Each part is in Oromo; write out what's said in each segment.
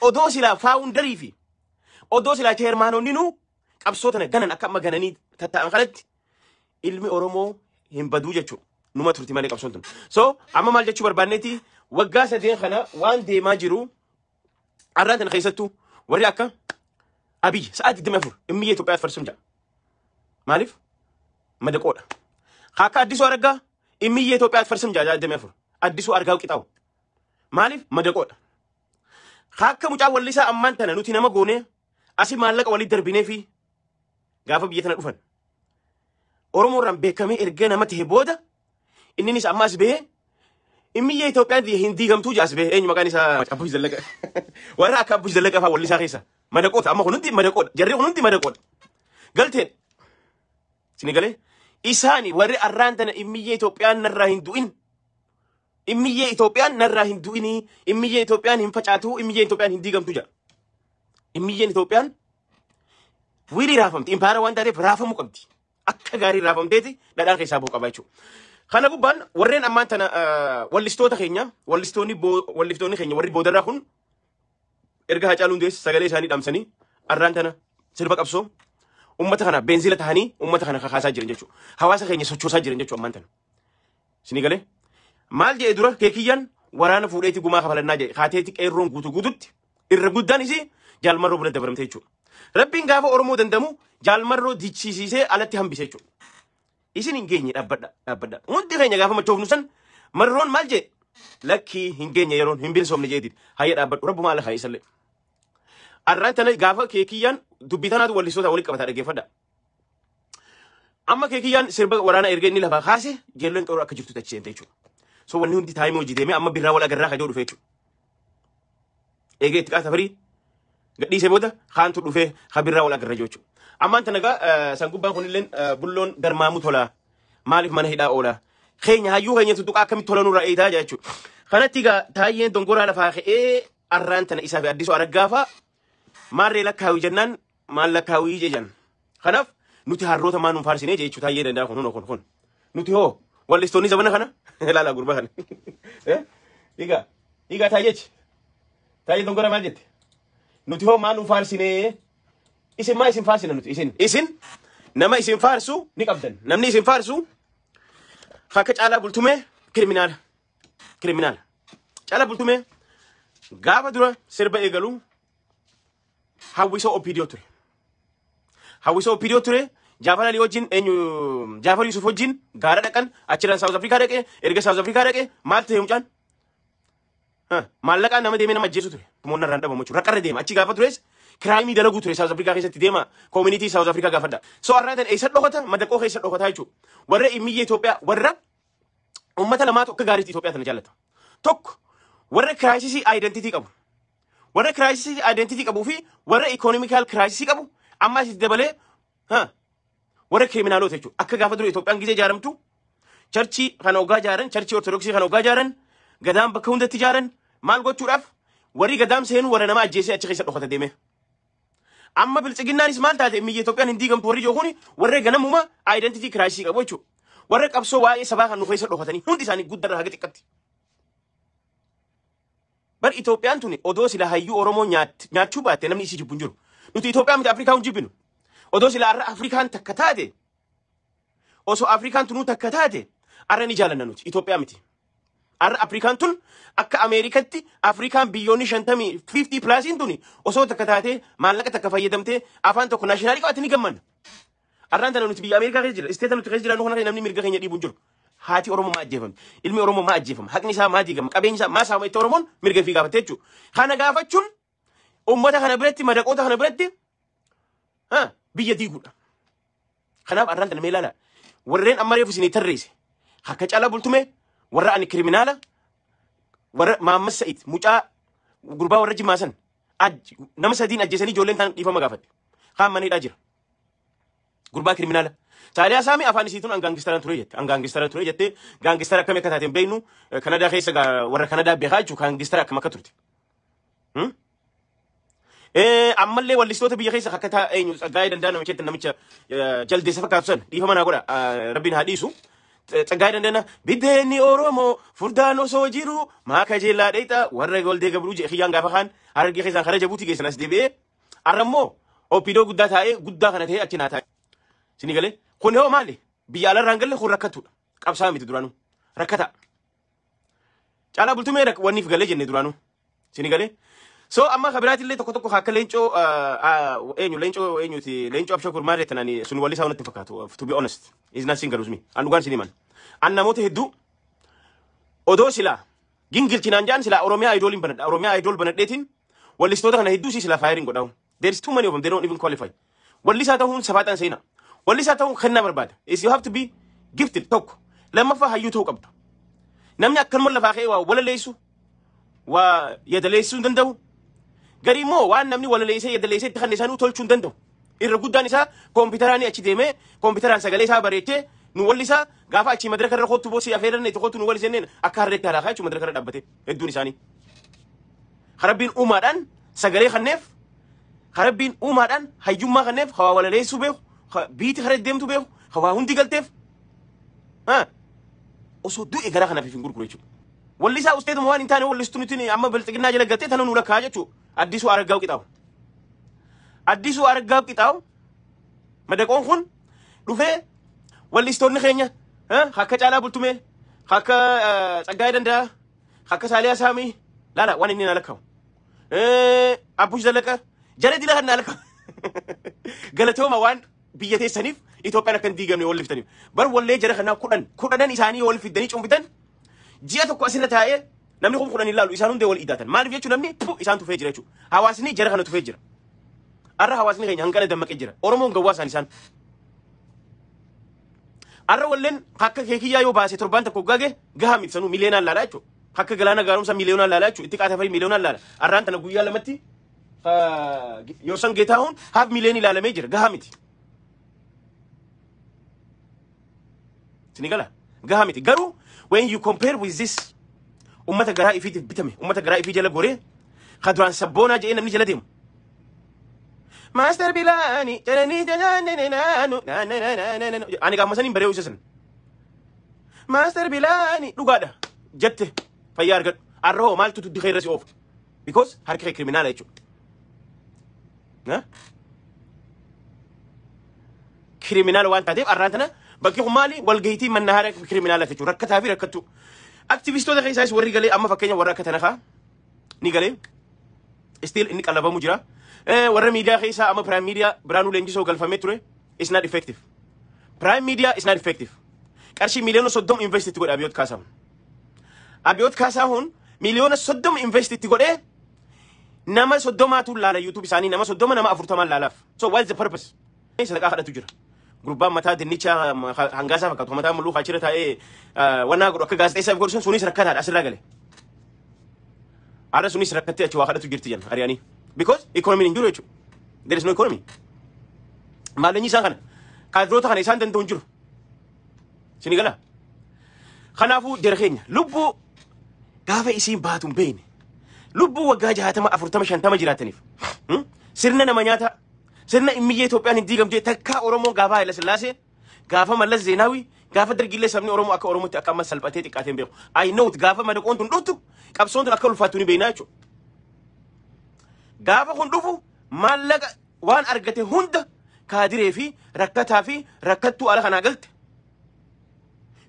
Odoo silaa founderii fi odoo silaa chairmanoonni nu qabsoo tana ganan akka amma gananii tatta'an kanatti ilmi Oromoo hin baduu jechuudha. Numa turti malee qabsoon tun. So amma maal jechuu barbaanneeti, waggaa 3 kana waan deemaa jiru arraan tana keessattuu warri akka Abiy sa'aa 24 immiyya Itoophiyaa farsuun jedha. Maaliif? Madaqoodha. Akka Addisuu Araggaa immiyya Itoophiyaa farsuun jedha 24. Addisuu Argaa qixaawu. Maaliif? Madaqoodha. Akka mucaa wallisaa ammaan tana nuti nama goonee asii maallaqa walitti darbinee fi gaafa biyya tana dhufan. Oromoo irraan beekamee erga nama ta'e booda inninis ammas bahee immiyya Itoophiyaan hin diigamtuu jaas bahee, eenyu maqaan isaa, Abbush Zallaqa. Warra akka Abbush Zallaqa fa'aa wallisaa keessa. Madaqoota, amma kun hundi madaqoodha. Jarri kun hundi madaqoodha. Galteen. Sini galee isaani warri arraan tana immiyya Itoophiyaan narraa hin du'in. Immiyya Itoophiyaan narraa hin du'inii. Immiyya Itoophiyaan hin facaatu. Immiyya Itoophiyaan hin diigamtu jedha. Immiyyeen Itoophiyaan wiilii raafamti. Impaara waan taateef raafamuu qabdi. Akka gaarii raafamteeti dhadhaan keessaa bu'u qaba jechuudha. Kana gubbaan warreen ammaan tana wallistoota keenya, wallistoonni keenya warri boodarraa kun erga Haacaaluu Hundeessa sagalee isaanii dhamsanii arraan tana sirba qabsoo ummata kana beenzila tahanii ummata kana kakaasaa jiran jechuudha. Hawaasa keenya sochoosaa jiran jechuudha ammaan tana. Isinii galee? Maal jedhe dura Keekiyyaan? Waraana fuudheeti gumaa kafalannaa jedhe. Kaateeti qeerroon guutuu guututti irra guddaan isii Jaalmarroo bira dabaramte jechuudha. Rabbiin gaafa Oromoo dandamu Jaalmarroo dichisiisee alatti hambise jechuudha. Isin hin geenye, dhaabbadha, dhaabbadha. Hundi keenya gaafa machoofnu san Marroon maal jedhe? Lakkii, hin geenye, yeroon hin bilisoomne jeetiti. Hayya, dhaabbadhu, rabbu maal haa isallee. Arraan tana gaafa Keekiyyaan dubbii tanaatu wallistoota walitti qabataa, dhaggeeffadha. Amma Keekiyyaan sirba waraanaa erga inni lafaa kaase jeelloon qeerroo akka jirtu achi seente jechuudha. So wanni hundi timeii hojii deemee amma birraa wal agarraa kajoo dhufe jechuudha. Eegee itti qaata firii gadhiisee booda kaantu dhufee ha birraa wal agarra jechuudha. Ammaan tana egaa san gubbaan kunilleen bulloon garmaamuu tola. Maaliif mana hidhaa oola? Keenya hayyuu keenya tuttuqaa akkamitti tola nurraa eegaa jechuudha. Kanatti egaa Taayyeen dongoraa lafaa ka'ee arraan tana isaa fi Addisuu Araggaa fa'a maarree lakkaawii jennaan maal lakkaawii jedhan. Kanaaf nuti harroota maa nuun faarsinee jechuu Taayyee danda'a kun kun kun. Nuti hoo wallistoonni zamana kana ilaala gurbaa kana. Egaa egaa Taayyechi. Taayyee dongoraa maal jette? Nuti hoo maa nuun faarsinee? Isin maa isin faarsina nuti? Isin nama isin faarsu ni qabdan. Namni isin faarsu akka Caalaa Bultumee criminala. Criminala. Caalaa Bultumee gaafa dura sirba eegalu hawwisoo OPDO ture. Hawwisoo OPDO ture. Jaafar Ali wajjin, eenyu, Jaafar Yusuf wajjin gaara dhaqan, achirraan South Africa dhaqe. Erga South Africa dhaqe maal ta'e mucaan? Maallaqaan nama deemee nama ajjeesu ture. Tumoonni irraan dhabamu jechuudha. Raqarra deema. Achi gaafa tures crimeii dalaguu ture South Africa keessatti. Deema community South Africa gaafadha. So har'aa tan eessa dhokata? Madaqoo keessa dhokataa jechuudha. Warra immiyya Itoophiyaa, warra uummata lamaatu akka gaariitti Itoophiyaa tana jaallata. Tokko warra crisisii identity qabu. Warra crisisii identity qabuu fi warra economical crisisii qabu, amma asitti dabalee warra criminalota jechuudha. Akka gaafa dura Itoophiyaan gizee ijaaramtu churchii kana hoggaa ijaaran, churchii Ortodoksii kana hoggaa ijaaran, gadaan bakka hundatti ijaaran, maal gochuudhaaf? Warri gadaam seenuu warra nama ajjeesee achi keessa dhokata deeme. Amma biltsiginnaanis maal taate, biyya Itoophiyaan hin diigamtu warri jiru kuni warra ganamuma identity crisisii qabu jechuudha. Warra qabsoo waa'ee sabaa kan nu keessa dhokatanii hundi isaanii guddarraa haga xiqqatti. Bar Itoophiyaan tuni odoo sila hayyuu Oromoo nyaachuu baatte namni isii jibbu hin jiru. Nuti Itoophiyaa miti, Afrikaa hin jibbinu. Odoo sila har'a Afrikaan takka taate, osoo Afrikaan tunuu takka taate, har'a ni jaalanna nuti, Itoophiyaa miti. Har'a Afrikaan tun akka Ameerikatti Afrikaan biyyoonni 50, 50 plusiin tuni osoo takka taate, maallaqa takka fayyadamtee, afaan tokko nationalii qabatte ni gammanna. Har'aan tana nuti biyya Ameerikaa keessa jira. Stateta nuti keessa jiraannu kana namni mirga keenya dhiibu hin jiru. Haati Oromoo maa ajjeefamti? Ilmi Oromoo maa ajjeefama? Haqni isaa maa diigama? Qabeenyi isaa maa saama? Itti Oromoon mirga ofii gaafatte jechuudha. Kana gaafachuun uummata kana biratti, madaqoota kana biratti biyya diiguudha. Kanaaf har'aan tana mee ilaala. Warreen amma reefu isinii tarreesse. Akka Caalaa Bultumee warra ani criminala, warra Maammas Sa'id mucaa gurbaa warra Jimmaa san nama sadiin ajjeesanii ijoolleen ta'an dhiifama gaafatte. Kaan mana hidhaa jira. Gurbaa criminala. Saaliyaa Saamii afaan isiituun an gangstera ture jette. An gangstera ture jette. Gangstera akkamii akka taateen beeknu, Kanadaa keessa warra Kanadaa beekaa jechuudha. Gangstera akkam akka turte. Ammallee wallistoota biyya keessa akka eenyu, Tsaggaayee Danda'a namicha, namicha jaldeessa fakkaatu san, dhiifama naa godha, rabbiin haa dhiisu. Tsaggaayee Dandana biddeenni Oromoo furdaan osoo jiru maa kajeellaa dheexa warra Goldee Gabruu jedhe kiyyaan gaafa kaan Harargee keessaan karaa Jabuutii geessan as deebi'ee arrammoo OPDO guddaa taa'ee guddaa kana ta'ee achi naa taa'e. Sini galee kun hoo maali? Biyya alarraa hin galle kun rakkattuudha. Qabsaa miti duraanuu. Rakkata. Caalaa Bultumee wanniif galee jenne duraanuu. Sini galee. So amma kabiraatillee tokko tokko akka Leencoo eenyu, Leencoo eenyuti, Leencoo Abshakur maal jettan, ani sun walli isaa natti fakkaatu, to be honest. Is not singer with me. An dhugaan sin himan. An namoota hedduu odoo silaa gingilchinaan jaan silaa Oromiyaa Idoliin banadha. Oromiyaa Idol banadheetiin wallistoota kana hedduu silaa firing godhamu. There is too many of them. They don't even qualify. Wallisaa ta'uun safaaxaan seenaa. Wallisaa ta'uun kennaa barbaada. Is you have to be gifted tokko. Lammaffaa hayyuu ta'uu qabda. Namni akkanuma lafaa ka'ee waa walaleessu, waa yadaleessuu hin danda'u. Garii immoo waan namni walaleessee yadaleessee itti kan isaanii tolchuu hin danda'u. Irra guddaan isaa kompiitaraan achi deemee kompiitaraan sagalee isaa bareechee nu wallisaa, gaafa achi madaraka irra kottu boosii afeeranne itti kottu nu wallisenneen akka harreetti halaakaa jechuudha madaraka irra dhaabbate hedduun isaanii. Rabbiin uumaadhaan sagalee kanneef, Rabbiin uumaadhaan hayyummaa kanneef, hawaa walaleessuu beeku, biiti kara deemtu beeku, hawaa hundi galteef osoo du'e garaa kanaaf hin gurguru jechuudha. Wallisaa usteetuma waan hin taane wallistu nuti amma bilxiginnaa jala galtee tana nu lakkaa jechuudha. Addisuu Araggaa Qixaawu. Addisuu Araggaa Qixaawu madaqoon kun dhufee wallistoonni keenya akka Caalaa Bultumee, akka Tsaggaayee Danda'a, akka Saaliyaa Saamii laala waan inni na lakkaa'u. Abbush Zalaqa jala dila kan na lakkaa'u. Galatooma waan biyya teessaniif Itoophiyaan akka hin diigamne walliftaniif. Bar wallee jara kanaa 10 10n isaanii wal fiddanii cumbitan ji'a tokko asirra taa'ee namni 10,000 ilaalu isaan hundee wal idaatan. Maaliif jechuun namni isaan tufee jira jechuudha. Hawaasni jara kana tufee jira. Arra hawaasni keenya hanqana dammaqee jira. Oromoon gawwaa isaan isaan. Arra walleen akka keekiyyaa yoo baase torbaan tokko gage gahaa miti, sanuu miliyoonaan laalaa jechuudha. Akka Galaana Gaaromsaa miliyoonaan laalaa jechuudha. Itti qaatafarii miliyoonaan laala. Arraan tana guyyaa lamatti yoo san Geetaahuun haaf miliyoon ilaalamee jira, gahaa miti. Sini gala gahaa miti, garuu when you compare with this ummata garaa ifiitiif bitame, ummata garaa ifii jala goree ka duraan sabboonaa jedhee namni jala deemu. Master Bilaani jedhanii naanu ani gaafuma saniin baree san. Master Bilaani dhugaadha jette fayyaa argadhu. Arra hoo maaltu tuddi keerra si oofa? Because harki kee criminal jechuudha. Criminal waan taateef arraan tana bakki kun maali, walgahiitii mannahaara criminal jechuudha. Rakkataa fi rakkattuu. Aktivistoota keessaas warri galee amma fakkeenya warra akka Tanakaa ni galee. Still inni qallabamu jira. Warra miidiyaa keessaa amma Prime Media Biraanuu Leenjisoo galfamee ture, is not effective. Prime Media is not effective. Qarshii 30 miliyoona invest itti godhe Abiyoot Kaasaahun. Abiyoot Kaasaahun 30 miliyoona invest itti godhee nama 30tu laala YouTube isaanii, nama 30, nama 40n laalaaf. So what is the purpose? Sadaqaa kadhatu jira. Gurbaan mataa dinnicha hangaasaa fakkaatu, mataa mul'uu achirra taa'ee wannaa godhu akka gaazexeessaaf godhu sunis rakkataadha asirraa gale. Arra sunis rakkattee achi waa kadhatu jirti jenna ari'anii. Because economy hin jiru jechuudha. There is no economy. Maallaqni isaan kana kaadiroota kana isaan danda'u hin jiru. Sini gala. Kanaafuu jara keenya, lubbuu gaafa isiin baatu hin beekne, lubbuu waggaa 60, 40, 50 jiraataniif sirna nama nyaata, sirna immiyyee Itoophiyaan hin diigamte takkaa Oromoon gaafa Haayila Sillaasee, gaafa Mallas Zeenaawii, gaafa Dargillee sabni Oromoo akka Oromootti akka amma salphatee xiqqaatee hin beeku. I know it, gaafa madaqoon tun dhuftu qabsoon tun akka ulfaattu ni beeknaa jechuudha. Gaafa kun dhufu maallaqa waan argate hunda kaadiree fi rakkataa fi rakkattuu ala kanaa galte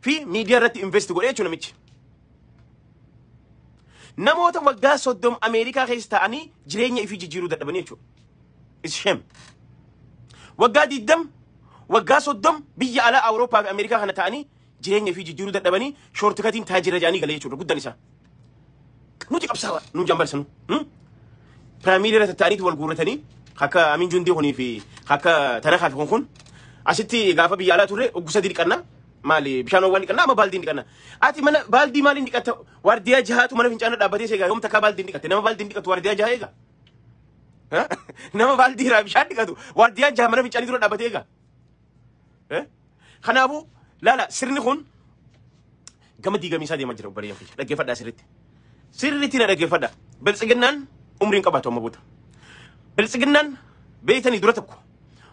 fi miidiyaa irratti invest godhee jechuudha namichi. Namoota waggaa 30 Ameerikaa keessa ta'anii jireenya ifii jijjiiruu dadhabanii jechuudha. It's shame. Waggaa 20, waggaa 30 biyya alaa Awurooppaa fi Ameerikaa kana ta'anii jireenya ifii jijjiiruu dadhabanii shortcutiin taajira jedhanii galee jechuudha guddaan isaa. Nuti qabsaawaa nu jambarsanu. Piraamiidii irra tatta'aniitu wal guurratanii akka Amin Jundii kunii fi akka Tanakaa fi kun asitti gaafa biyya alaa turre oggu sadii dhiqannaa. Maali, bishaan waan dhiqannaa, amma baaldiin dhiqannaa. Ati mana baaldii maaliin dhiqatta? Waardiyaa jahaatu mana fincaana dhaabbatee seegaa yoom takkaa baaldiin dhiqatte? Nama baaldiin dhiqatu waardiyaa jaha eega. Nama baaldii irraa bishaan dhiqatu waardiyaa jaha mana fincaanii dura dhaabbatee eega. Kanaafuu laala, sirni kun gama diigamiisaa deemaa jira, obboleeyyan kiyya. Dhaggeeffadhaa sirriitti. Sirriitti na dhaggeeffadhaa. Biltsiginnaan umriin qabaatu amma booda. Biltsiginnaan beeytanii dura tokko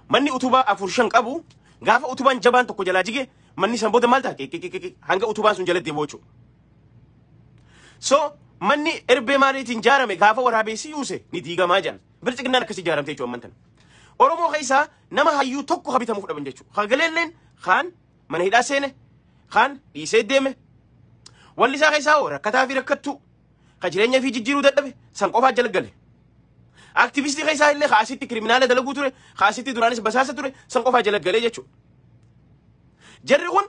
manni utubaa afur shan qabu gaafa utubaan jabaan tokko jalaa jige Manni san booda maal ta'a? Qiqiqiqiqi hanga utubaan sun jalatti deebi'u jechuudha. So manni erbee maaliitiin ijaarame gaafa waraabessi yuuse ni diigamaa jedhan. Bilchiginnaan akkasii ijaaramte jechuudha amman tana. Oromoo keessaa nama hayyuu tokko habitamuuf dhaban jechuudha. Hagaleelleen kaan mana hidhaa seene, kaan dhiisee deeme. Walli isaa keessaa hoo rakkataa fi rakkattuu ka jireenya fi jijjiiruu dadhabe san qofaa jala gale. Aktivistii keessaa illee kaasitti criminal dalaguu ture, kaasitti duraanis basaasa ture, san qofaa jala galee jechuudha. Jarri kun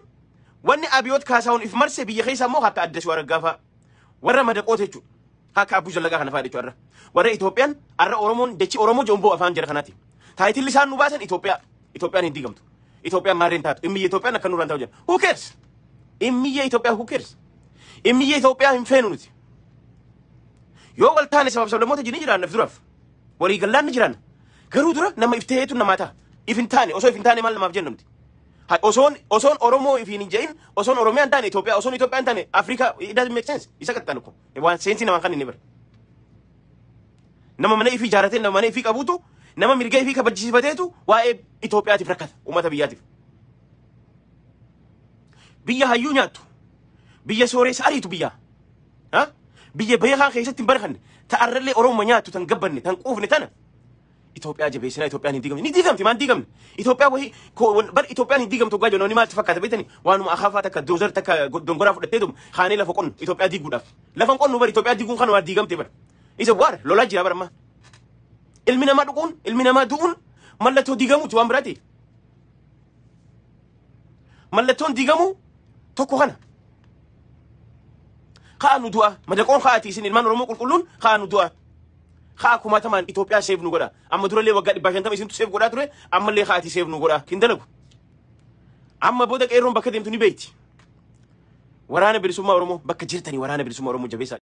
wanni Abiyoot Kaasaawun if marse biyya keessa immoo akka Addasuu Araggaa fa'a. Warra madaqoota jechuudha. Akka Abbuu Zallaqaa kana fa'a jechuudha. Warra Itoophiyaan har'a Oromoon jechi Oromoo jomboo afaan jara kanaati. Taayitilli isaan nu baasan Itoophiyaa. Itoophiyaan hin diigamtu. Itoophiyaan maarreen taatu. Immiyya Itoophiyaan akka nurraan ta'u jedha. Who cares? Immiyya Itoophiyaa, who cares? Immiyya Itoophiyaa hin feenu nuti. Yoo wal taane sabab sablammoota jini jiraanna duraaf. Walii gallaan ni jiraanna. Garuu dura nama ifteetu namaa ta'a. If hin taane, osoo if hin taane maal namaaf jenna nuti? Osoon Oromoo ifiin hin jedhin, osoon Oromiyaa hin taane Itoophiyaa, osoon Itoophiyaa hin taane Afrikaa, it doesn't make sense. Isa qaxxaan ko. Waan sense namaan kan inni bara. Nama mana ifii ijaarratee, nama mana ifii qabuutu, nama mirga ifii kabajisiifateetu waa'ee Itoophiyaatiif rakkata, uummata biyyaatiif. Biyya hayyuu nyaattu, biyya sooressa ariitu biyya. Ha? Biyya beekaa keessatti hin barakanne, ta'arrallee Oromoo nyaattu tan gabbanne, tan quufne tana. Itoophiyaa jabeessinaa, Itoophiyaan hin diigamne. Ni diigamti, maan diigamne? Itoophiyaa wahii bar Itoophiyaan hin diigamtu hoggaa jennu maaltu fakkaata beektani? Waanuma akaafaa takka, dozer takka, dongoraa fudhatteetum kaanee lafa qonnu Itoophiyaa diiguudhaaf. Lafa hin qonnu bar. Itoophiyaa diiguun kanuma diigamte bar. Isa waar lolaa jira bar amma. Ilmi namaa dhuquun, ilmi namaa du'uun mallattoo diigamuuti, waan biraati. Mallattoon diigamuu tokko kana. Ka'a nu du'a. Madaqoon ka'aati, isin ilmaan Oromoo qulqulluun ka'a nu du'a. Ka'a kumaatamaan Itoophiyaa save nu godha. Amma durallee waggaa 150 isintu save godhaa ture, ammallee ka'aati save nu godha. Kin dalagu. Amma booda qeerroon bakka deemtu ni beeyti. Waraana Bilisummaa Oromoo bakka jirtanii waraana Bilisummaa Oromoo jabeessaa.